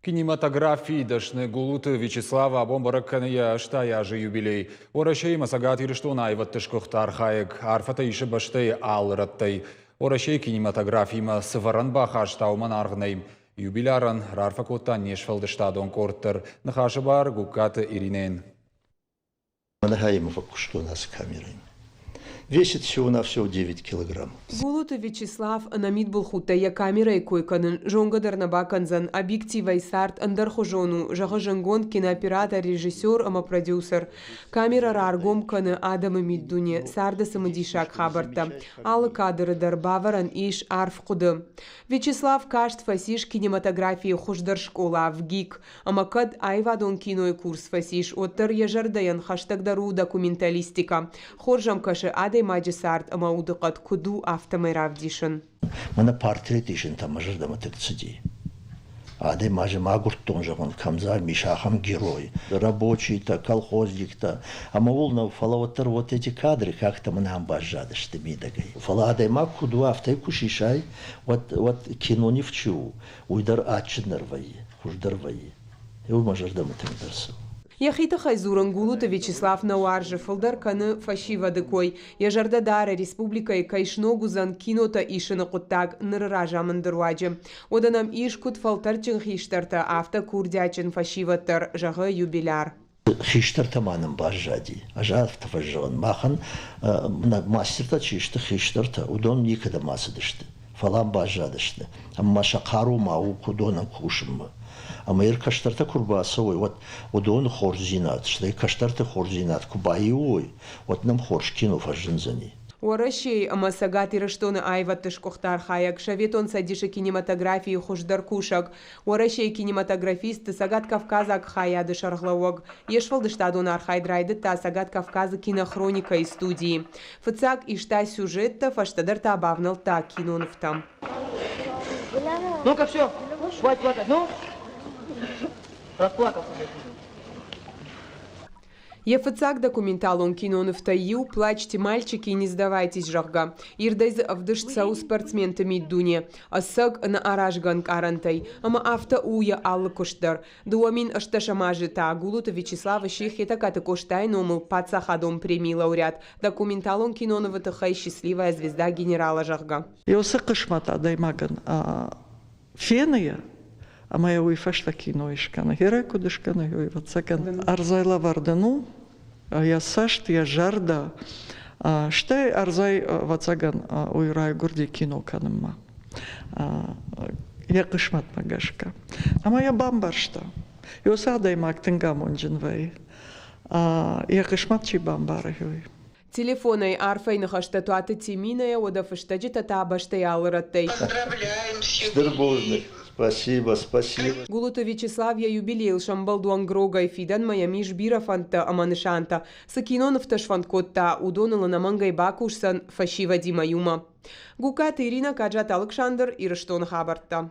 Кинематографийы дӕсны Гулуты Вячеслав абон бӕрӕг кӕны йӕ 80 азы юбилей. Уӕрӕсейы Цӕгат Ирыстоны аивӕдты сгуыхт архайӕг арфӕтӕ исы бӕстӕйы алы рӕттӕй. Уӕрӕсейы кинематографимӕ цы вӕрӕн бахаста, уымӕн аргъ нӕй. Юбилярӕн раарфӕ кодта не сфӕлдыстадон къорд дӕр. Ныхасы бар Гугкаты Иринӕйӕн. Мӕнӕ фӕкуыстон ацы камерӕимӕ. Весит всего-навсего 9 килограмм. Гулуты Вячеслав ӕнӕмидбылхудтӕй йӕ камерӕйы кой кӕнын зонгӕ дӕр нӕ бакӕндзӕн, объективӕй цард ӕндӕрхуызон у, зӕгъы зынгонд кинооператор, режиссер ӕмӕ продюсер. Камерӕ раргом кӕны адӕмы миддуне, царды цымыдисаг хабӕрттӕ. Алы кадры дӕр бавӕрӕн ис арф хъуыды. Вячеслав каст фӕцис кинематографийы хуыздӕр скъола ВГИК, Ӕмӕ кӕд аивадон кинойы курс фӕцис, уӕддӕр йӕ зӕрдӕйӕн хӕстӕгдӕр у документалистикӕ. Хорз ӕм кӕсы адӕймаджы цард ӕмӕ удыхъӕд куыд у, афтӕмӕй равдисын. Мӕнӕ портрет исын та мӕ зӕрдӕмӕ тынг цыди. Адӕймаджы ма агуырдтон, зӕгъын, кӕм дзы ис ахӕм герой. Рабочийтӕ, колхозниктӕ. Ӕмӕ ууыл нӕ, фӕлӕ уӕддӕр вот эти кадры как-то мын ам баззадысты мидӕгӕй. Фӕлӕ адӕймаг куыд у, афтӕ куы сисай, уӕд, уӕд кинонив чи у, уый дӕр адджындӕр вӕййы, хуыздӕр вӕййы. Уый мӕ зӕрдӕмӕ тынгдӕр цӕуы. Йӕхи тыххӕй дзурын Гулуты Вячеслав нӕ уарзы, фылдӕр кӕны фӕсивӕды кой. Йӕ зӕрдӕ дары, республикӕйы кӕй сног уыдзӕн кинотӕ исыны хъуыддаг ныры разамынды руаджы. Уӕдӕ нӕм ис куыд фӕлтӕрдджын хистӕртӕ, афтӕ курдиатджын фӕсивӕд дӕр, зӕгъы юбиляр. Хистӕртӕ ма нын баззади. Ӕз афтӕ фӕзӕгъын, махӕн нӕ мастертӕ чи сты, хистӕртӕ, уыдон никӕдӕм ацыдысты, фӕлӕ ам баззадысты. Ӕмӕ ма сӕ хъару ма у уыдонӕн кусынмӕ. Ӕмӕ йыр кӕстӕртӕ куы рбацӕуой, уӕд уыдоны хорздзинад, стӕй кӕстӕрты хорздзинад куы баиу уой, уӕд нӕм хорз кино фӕзындзӕни. Уӕрӕсейы ӕмӕ Цӕгат Ирыстоны аивӕдты сгуыхт архайӕг, Советон Цӕдисы кинематографийы хуыздӕр кусӕг, Уӕрӕсейы кинематографистты Цӕгат-Кавказаг хайады сӕргълӕууӕг йе сфӕлдыстадон архайд райдыдта Цӕгат Кавказы кинохроникӕйы студийы. Фыццаг иста сюжеттӕ, фӕстӕдӕр та бавнӕлдта кинонывтӕм. Ну-ка все, хватит плакать, ну! Расплакался. Йӕ фыццаг документалон кинонывтӕй иу «Плачьте, мальчики, не сдавайтесь», зӕгъгӕ, ирдӕй дзы ӕвдыст цӕуы спортсменты миддуне, ӕцӕг ӕнӕаразгӕ ӕнкъарӕнтӕй, ӕмӕ афтӕ у йӕ алы куыст дӕр. 2018 азы та Гулуты Вячеслав сси Хетӕгкаты Къостайы номыл паддзахадон премийы лауреат документалон кинонывы тыххӕй «Счастливая звезда генерала», зӕгъгӕ. Уыцы хъысмӕт адӕймагӕн фены йӕ, ӕмӕ йӕ уый фӕстӕ кино скӕны. Херӕ куыд скӕны, уый, ӕвӕццӕгӕн, ӕрдзӕй лӕвӕрд ын у, йӕ цӕст, йӕ зӕрдӕ. Стӕй ӕрдзӕй, ӕвӕццӕгӕн, уый райгуырди кино кӕнынмӕ йӕ хъысмӕтмӕ гӕсгӕ. Ӕмӕ йӕ бамбӕрста. Уыцы адӕймаг тынг амонджын вӕййы. Йӕ хъысмӕт чи бамбары, уый. Телефонӕй арфӕйы ныхӕстӕ Туаты Тиминӕйӕ, уӕдӕ фыстӕджытӕ та бӕстӕйы алы рӕттӕй. Поздравляем с Стыр бузныг. Спасибо, спасибо. Гулуты Вячеслав йӕ юбилейыл сӕмбӕлд уӕнгрогӕй, фидӕнмӕ йӕм ис бирӕ фӕндтӕ ӕмӕ нысантӕ. Цы кинонывтӕ сфӕнд кодта, уыдоныл ӕнӕмӕнгӕй бакусдзӕн фӕсивӕдимӕ иумӕ. Гуккаты Иринӕ, Каджаты Алыксандр, Ирыстоны хабӕрттӕ.